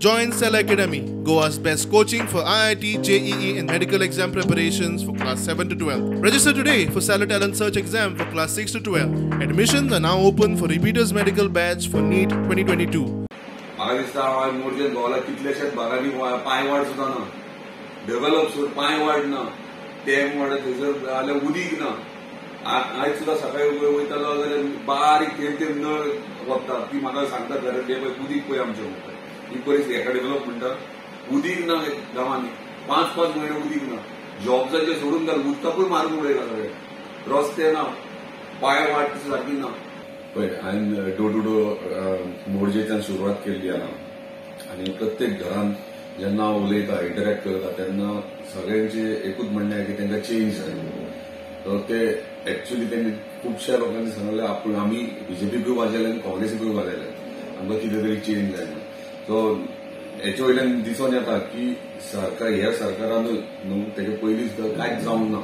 Join Cell Academy, Goa's best coaching for IIT, JEE and medical exam preparations for class 7 to 12. Register today for Cellar Talent Search exam for class 6 to 12. Admissions are now open for repeaters medical batch for NEET 2022. म्हाका दिसता हांवें मोरजेन भोंवला कितल्याशाच भागांनी पांयवाट सुद्दां ना, develop सुद्दां पांयवाट ना, तें म्हणल्यार थंयसर जाल्यार उदीक ना. आयज सुद्दां सकाळी वयतालो जाल्यार बारीक थेंब थेंब नळ वता ती म्हाका सांगता घरांत पळय उदीक पळय आमच्या मुखार. ही परिस्थिती हेका डेव्हलप म्हणटा. उदीक ना गांवांनी, 5-5 म्हयने उदीक ना. जॉब्साचें सोडून घाल, उदकाकूय मारून उडयला सगळें. रस्ते ना, पांयवाट सारकी ना. पळय हांवें डोर टू डोर मोरजेच्यान सुरवात केल्ली आहा आनी प्रत्येक घरान जेन्ना हांव उलयता, इंटरॅक्ट करता तेन्ना सगळ्यांचें एकूच म्हणणें आहा की तांकां चेंज जाय. सो ते एक्चुअली तेणी खुबश्या लोकांनी सांगलें आपूण आमी बीजेपीकूय वाजयले आनी काँग्रेसीकूय वाजयले, आमकां कितें तरी चेंज जाय. सो हेचे वयल्यान दिसून येता की सरकार ह्या सरकारानूय न्हू तेजे पयलीं सुद्दां कांयच जावंक ना,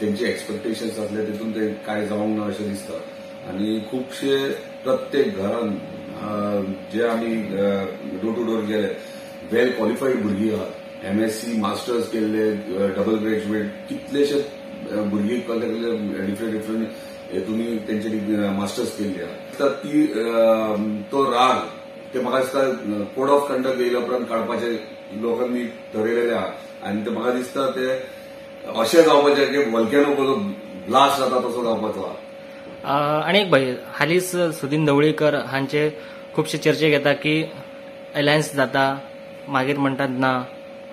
तेंचे एक्सपेक्टेशन्स आसले तितून ते कांय जावंक ना अशें दिसता. आनी खुबशे प्रत्येक घरान जे आमी डोर टू डोर गेले वेल क्वॉलिफायड भुरगीं आहात, MSc masters केल्ले, डबल ग्रॅज्युएट कितलेशे भुरगीं डिफरंट डिफरंट हेतूंनी तेंच्यांनी मास्टर्स केल्ली आहा. ती तो राग ते म्हाका दिसता कोड ऑफ कंडक्ट येयल्या उपरांत काडपाचे लोकांनी ठरयलेले आहा. आनी ते म्हाका दिसता ते अशें जावपाचें की वॉल्केनो कसो ब्लास्ट जाता तसो जावपाचो आहा. आनी एक भाई हालींच सुदीन ढवळीकर हांचे खुबशे चर्चेक येता की अलायन्स जाता, मागीर म्हणटात ना,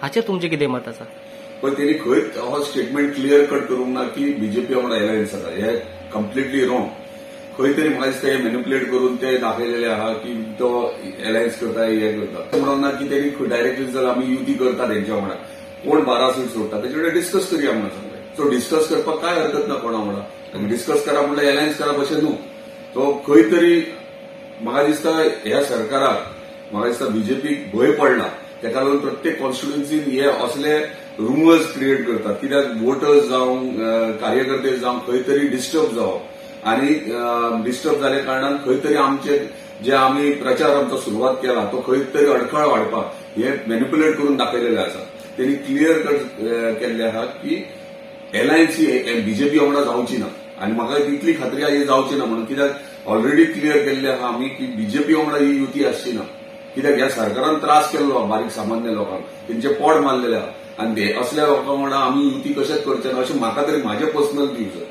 हाचेर तुमचें कितें मत आसा? पण तेणी खंयच हो स्टेटमेंट क्लियर कट करूंक ना की बीजेपी वांगडा अलायन्स जाता, हे कंप्लिटली रॉंग. खंय तरी म्हाका दिसता हे मॅनिपुलेट करून ते दाखयलेले आहा की तो अलायन्स करता, हे करता. म्हणून ना की तेणी डायरेक्टली जर आमी युती करता तेंच्या वांगडा, कोण 12 सीट सोडटा तेचे कडेन डिस्कस करुया म्हणून सांगलें. सो डिस्कस करपाक काय हरकत ना कोणा वांगडा, डिस्कस करा म्हणल्यार अलायन्स करा अशें न्हू. सो खंय तरी म्हाका दिसता ह्या सरकाराक, म्हाका दिसता बीजेपीक भंय पडला, तेका लागून प्रत्येक कॉन्स्टिट्युएन्सीन हे असले रुमर्स क्रिएट करतात कित्याक वोटर्स जावं कार्यकर्ते जावं खंय तरी डिस्टर्ब जावप आनी डिस्टर्ब जाल्या कारणान खंय तरी आमचे जे आमी प्रचार आमचो सुरवात केला तो खंय तरी अडखळ वाडपाक हे मॅनिपुलेट करून दाखयलेले आसा. तेणी क्लियर कट केल्ले आहा की एलायन्स ही बीजेपी वांगडा जावची ना आनी म्हाका तितली खात्री आहा ही जावची ना म्हणून, कित्याक ऑलरेडी क्लियर केल्ले आहा आमी की बीजेपी वांगडा ही युती आसची ना. कित्याक ह्या सरकारान त्रास केल्लो आहा बारीक सामान्य लोकांक, तेंचे पोट मारलेले आहा आनी असल्या लोकां वांगडा आमी युती कशेंच करचे ना अशें म्हाका तरी म्हाजें पर्सनल व्यूज.